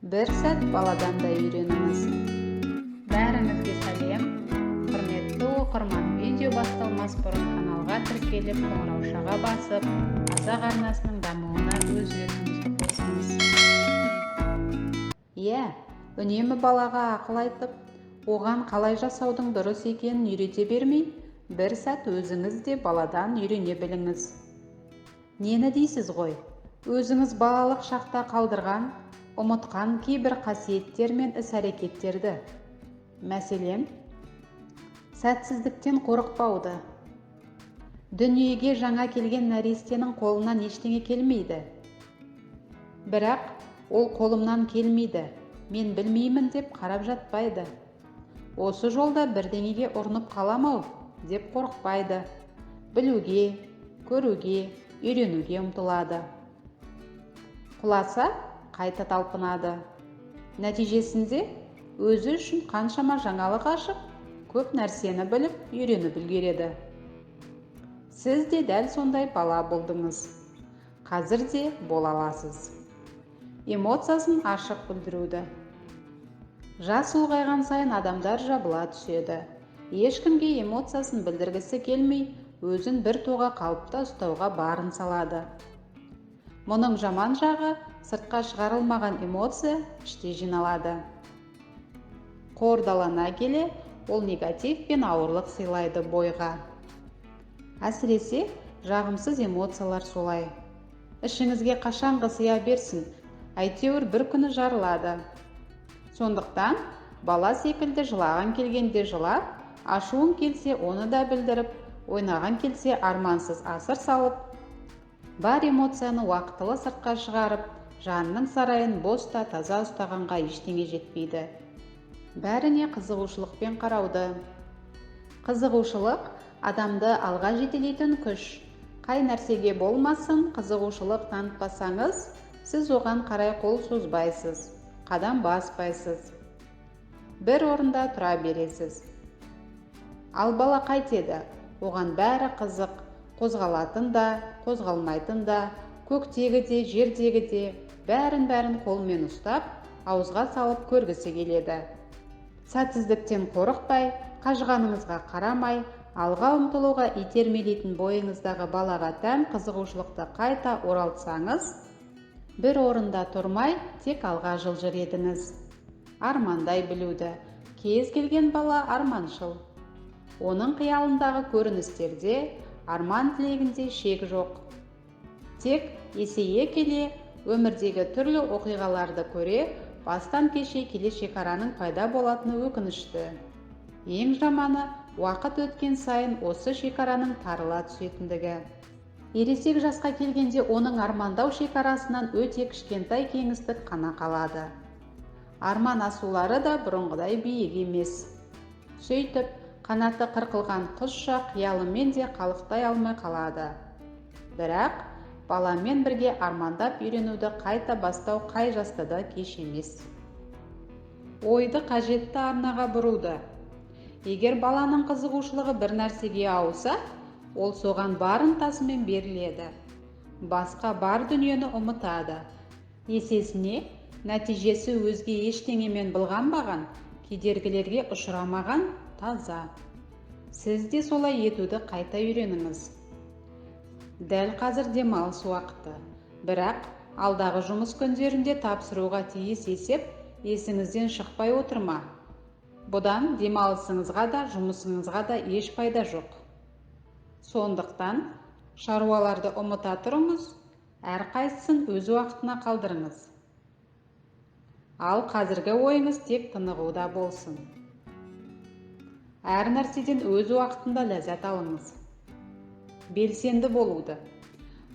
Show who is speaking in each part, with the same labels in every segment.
Speaker 1: Бір сәт баладан да үйреніңіз. Бәріңізге сәлем, құрметті оқырман! Видео басталмас бұрын каналға тіркеліп, қоңыраушаға басып, Қазақ арнасының дамуына өз үлесіңізді қосыңыз. Иә, үнемі балаға ақыл айтып, оған қалай жасаудың дұрыс екенін үйрете бермей, бір сәт өзіңіз де баладан үйрене біліңіз. Нені дейсіз ғой, өзіңіз балалық шақта қалдырған, ұмытқан кейбір қасиеттер мен іс-әрекеттерді, мәселен, сәтсіздіктен қорықпауды. Дүниеге жаңа келген нәрестенің қолынан ештеңе келмейді, бірақ ол «қолымнан келмейді, мен білмеймін» деп қарап жатпайды. Осы жолда бірдеңеге ұрынып қалам-ау деп қорықпайды. Білуге, көруге, үйренуге ұмтылады. Құласа, қайта талпынады. Нәтижесінде өзі үшін қаншама жаңалық ашып, көп нәрсені біліп, үйреніп үлгереді. Сіз де дәл сондай бала болдыңыз, қазір де бола аласыз. Эмоциясын ашық білдіруді. Жас ұлғайған сайын адамдар жабыла түседі. Ешкімге эмоциясын білдіргісі келмей, өзін бір тоға қалыпта ұстауға барын салады. Мұның жаман жағы: сыртқа шығарылмаған эмоция іште жиналады. Қордалана келе ол негатив пен ауырлық сыйлайды бойға. Әсіресе жағымсыз эмоциялар солай. Ішіңізге қашанғы сыя берсін, әйтеуір бір күні жарылады. Сондықтан бала секілді жылаған келгенде жылап, ашуың келсе, оны да білдіріп, ойнаған келсе, армансыз асыр салып, бар эмоцияны уақытылы сыртқа шығарып, жанның сарайын бос та таза ұстағанға ештеңе жетпейді. Бәріне қызығушылықпен қарауды. Қызығушылық – адамды алға жетелейтін күш. Қай нәрсеге болмасын қызығушылық танытпасаңыз, сіз оған қарай қол созбайсыз, қадам баспайсыз, бір орында тұра бересіз. Ал бала қайтеді? Оған бәрі қызық: қозғалатын да, қозғалмайтын да, көктегі де, жердегі де, бәрін-бәрін қолмен ұстап, ауызға салып көргісі келеді. Сәтсіздіктен қорықпай, қажығаныңызға қарамай алға ұмтылуға итермелейтін бойыңыздағы балаға тән қызығушылықты қайта оралтсаңыз, бір орында тұрмай, тек алға жылжыр едіңіз. Армандай білуді. Кез келген бала арманшыл. Оның қиялындағы көріністерде, арман тілегінде шек жоқ. Тек есейе келе, өмірдегі түрлі оқиғаларды көре, бастан кеше келе шекараның пайда болатыны өкінішті. Ең жаманы – уақыт өткен сайын осы шекараның тарыла түсетіндігі. Ересек жасқа келгенде оның армандау шекарасынан өте кішкентай кеңістік қана қалады. Арман асулары да бұрынғыдай биік емес. Сөйтіп, қанаты қырқылған құсша қиялымен де қалықтай алмай қалады. Бірақ баламен бірге армандап үйренуді қайта бастау қай жаста да кеш емес. Ойды қажетті арнаға бұруды. Егер баланың қызығушылығы бір нәрсеге ауса, ол соған бар ынтасымен беріледі, басқа бар дүниені ұмытады. Есесіне нәтижесі өзге ештеңемен былғанбаған, кедергілерге ұшырамаған, таза. Сіз де солай етуді қайта үйреніңіз. Дәл қазір демалыс уақыты, бірақ алдағы жұмыс күндерінде тапсыруға тиіс есеп есіңізден шықпай отыр ма? Бұдан демалысыңызға да, жұмысыңызға да еш пайда жоқ. Сондықтан шаруаларды ұмыта тұрыңыз, әрқайсысын өз уақытына қалдырыңыз. Ал қазіргі ойыңыз тек тынығуда болсын. Әр нәрседен өз уақытында ләззат алыңыз. Белсенді болуды.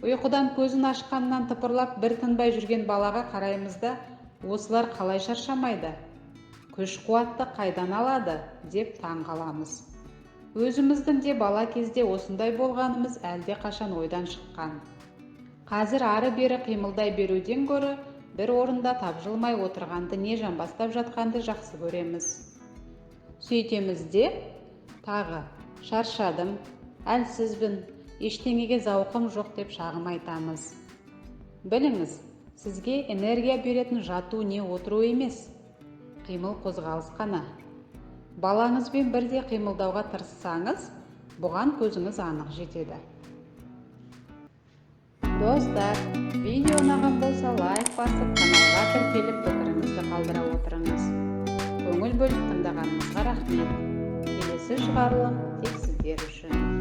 Speaker 1: Ұйқыдан көзін ашқаннан тыпырлап, бір тынбай жүрген балаға қараймыз да, «осылар қалай шаршамайды, күш қуатты қайдан алады?» деп таң қаламыз. Өзіміздің де бала кезде осындай болғанымыз әлде қашан ойдан шыққан. Қазір ары-бері қимылдай беруден гөрі бір орында тапжылмай отырғанды не жамбастап жатқанды жақсы көреміз. Сөйтеміз де, тағы «шаршадым, әлсізбін, ештеңеге зауқым жоқ» деп шағым айтамыз. Біліңіз, Сізге энергия беретін жату не отыру емес, қимыл, қозғалыс қана. Балаңызбен бірдей қимылдауға тырыссаңыз, бұған көзіңіз анық жетеді. Достар, видео ұнаған болса, лайк басып, каналға тіркеліп, пікіріңізді қалдыра отырыңыз. Көңіл бөліп тыңдағаныңызға рахмет. Келесі шығарылым тек сіздер үшін.